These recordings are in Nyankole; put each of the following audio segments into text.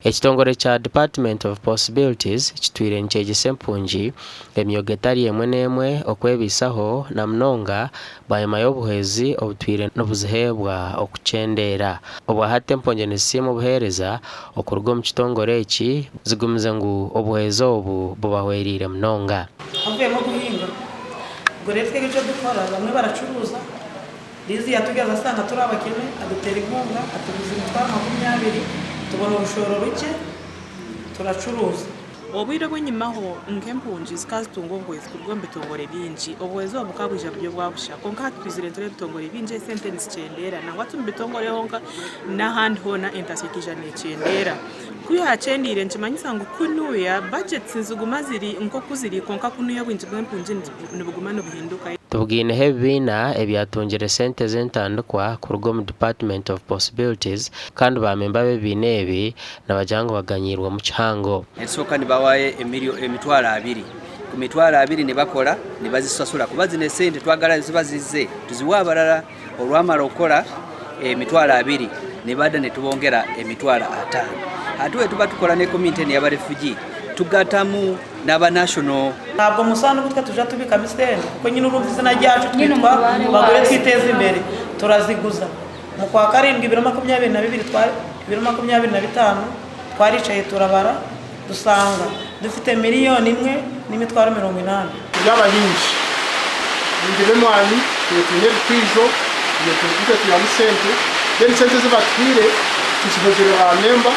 Ekitongore kya Department of Possibilities kitwire nikyegyesa empungi emyoga etari emwe n'emwe okwebaisaho na munonga bwanyima y'obuhwezi obutwire nibuziheebwa okukyendeera. Obwahati empungi nizisiima obuheereza okuruga omu kitongore eki zigumize ngu obuhwezi obu bubahwereire munonga. Havuyemu okuhinga, obwo rero twebwe eki turikukora bamwe baracuruuza, Liz yatugeza ashanga turi abakene adutera enkunga atuguza emitwaro 20 tubona orushoro rukye turacuruza. Obwire obw'enyimaho, nk'empungi zikaba zitunga obuhwezi kuruga omu bitongore bingi. Obuhwezi obu bukaba bwija buri obwa busha. Kwonka hati twizire nitureeba ebitongore bingi esente nizikyendeera. Nangwa ti mu bitongore honka n'ahandi hoona entasya ekaija neekyendeera. Ku yaakyendeire nikimanyisa ngu kunuya budgets niziguma ziri nk'oku ziri kwonka kunuya obwingi bw'empungi nibuguma nibuhinduka. Tubugaineho ebibiina ebyatungire sente z'entandikwa kuruga omu Department of Possibilities kandi ba memba b'ebibiina ebi nibagira ngu baganyiirwemu kihango. Ekisooka nibawayo 20,000, ku 20,000 nibakora nibazisasura kuba zino esente twagala ziba zize tuziwe abarara, olwamara okukora 20,000 nibada nitubongera 50,000. Hati bwetuba tukora ne community enu eyaba refugee tugatamu n'aba national. Ntabwo musanduku twe tuja tubikamu esente kuko nyine urumva izina ryacu twitwa Bagore Twiteze Imbere turaziguza. Mu kwa karindwi ibiro 22 ibiro 25 twaricaye turabara dusanga dufite 1,080,000. Turi abahingi, abahingi b'emwaani itwe twine ebikwijo, itwe twihamu sente, then sente ezi batuhaire tuzihozire ba memba.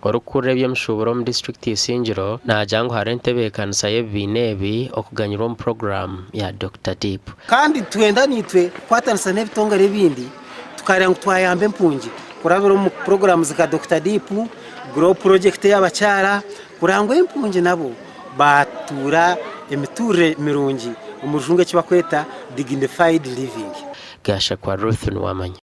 Orikukurira eby'emishuuburo omu disiturikiti Isingiro naagira ngu hariho entebeekanisa y'ebibiina ebi okuganyirwa omu puroguraamu ya Dokita Deep. Kandi nitwenda naitwe kukwatanisa n'ebitongore ebindi tukareeba ngu twayamba empungi kurabira omu puroguraamu nka Dokita Deep, Grow Project ey'abakyara kureba ngu empungi nabo baatuura emituurire mirungi omu rujungu eki barikweta dignified living. Gashakwa Ruth Nuwamanya.